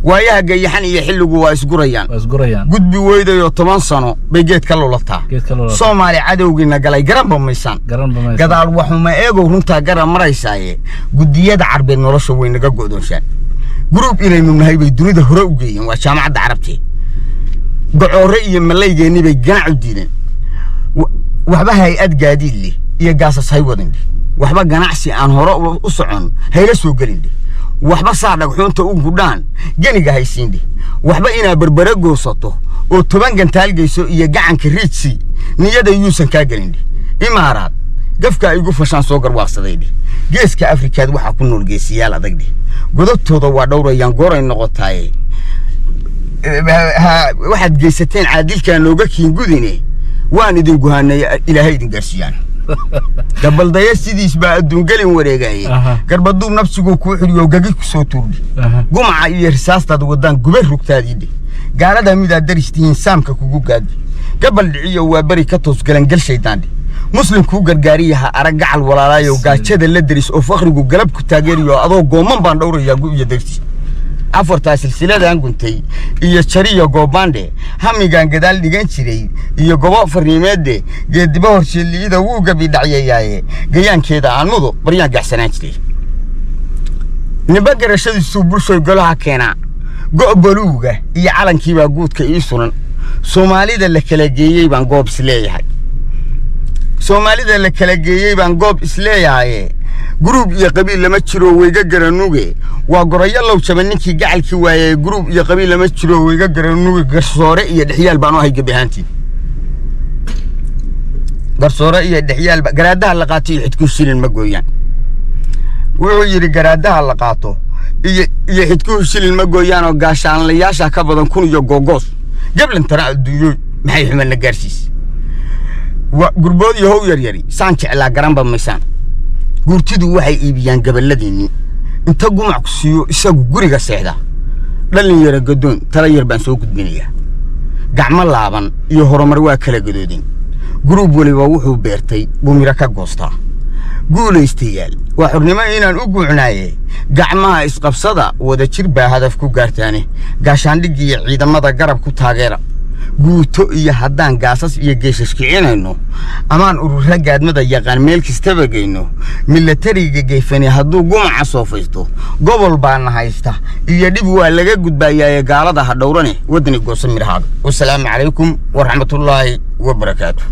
Waayaha gayaxan iyo xilligu waa isgurayaan. Waa isgurayaan. Gudbi weydayoo 10 sano bay geed ka lulataa. Geed ka lulataa. Soomaali cadowgiina galay garanba maysaan. Garan ba maysa. Gadaal waxuma eegow, runtaa garan maraysaaye. Guddiyada Carbeed nolosha way naga go'doonshaan. Group inaynu nahay bay dunida hore u geeyeen, waa Jaamacadda Carabtee. Gocoore iyo malaygeennii bay ganac u diideen. Waxba hay-ad gaadiid leh iyo gaasas hay wadan dheh. Waxba ganacsi aan hore u socon hayla soo gelin dheh. Waxba saa dhagxuunta u gudhaan geniga haysiin dheh. Waxba inaa Berbere goosato oo 10 gantaal geyso iyo gacanka riidsi niyada yuusan kaa gelin dheh. Imaaraad gafka igu fashaan soo garwaaqsaday dheh. Geeska Afrikaad waxaa ku nool geesiyaal adag dheh. Godobtooda waa dhowrayaan gooray noqotaaye. Waxaad geysateen caadilkaa nooga kiingudine. Waan idin guhaanay, Ilaahay idin gaarsiiyaan. Gabaldaya sidiis baa adduungelin wareegaye. Garbaduub nafsiguu kuu xidhiyo gagi ku soo tuurdhi. Gumaca iyo risaastaad wadaan gube rugtaadii dheh. Gaalada midaad daristihiin saamka kugu gaadi. Gabal dhiciyo waa beri ka toos galangel shaydaan dheh. Muslim kuu gargaariyaha arag gacal walaalaayo gaajada la deris oo fakrigu galab ku taageeriyo adoo gooman baan dhowrayaa gu iyo darti. Afartaa silsiladan guntay iyo jariyo goobaandhe, hamigaan gadaal dhigan jiray iyo gobo farniimeedde. Geediba horsheeliida wuu gabi dhacyayaaye. Gayaankeeda aan mudo baryaan gaxsanaan jiray. Nimba garashadiisuu bulshoy golaha keenaa. Go' baluuga iyo calankiibaa guudka ii suran. Soomaalida la kala geeyey baan goob isleeyahay. Soomaalida la kala geeyey baan goob isleeyahaye. Group iyo qabiil lama jiro wayga garanuge. Waa gorayo low jaba ninkii gacalkii waayey. Group iyo qabiil lama jiro wayga garanuge. Garsoore iyo dhexyaal baan u ahay gebi ahaantii. Garsoore iyo dhexyaalba garaadaha la qaato iyo xidku shilin ma gooyaan, wuxuu yidhi. Garaadaha la qaato iyo xidkuhu shilin ma gooyaan oo gaashaanlayaasha ka badan kun iyo googoos. Gablantana adduunyo maxay xumadna gaarsiis. Gurbood iyo how yaryari saan jeclaa garanba maysaan. Guurtidu waxay iibiyaan gabaladiinni inta gumac ku siiyo isagu guriga seexda. Dhallin yara gadoon tala yar baan soo gudbinayaa. Gacmo laaban iyo horumar waa kala gadoodeen. Group weliba wuxuu beertay buu miro ka goostaa. Guulaystayaal waa xornimo inaan u guucnaaye. Gacmaha isqabsada, wada jir baa hadaf ku gaartaane. Gaashaandhiggiiyo ciidamada garab ku taageera. Guuto iyo haddaan gaasas iyo geeshash kicinayno amaan urura gaadmada yaqaan meel kastaba geyno. Milatariga geyfani hadduu gumaca soofaysto gobol baana haysta iyo dhib waa laga gudbayaaye. Gaalada ha dhowrane, waddani goosa midhahaaga. Wasalaamu calaykum waraxmatullaahi wabarakaatu.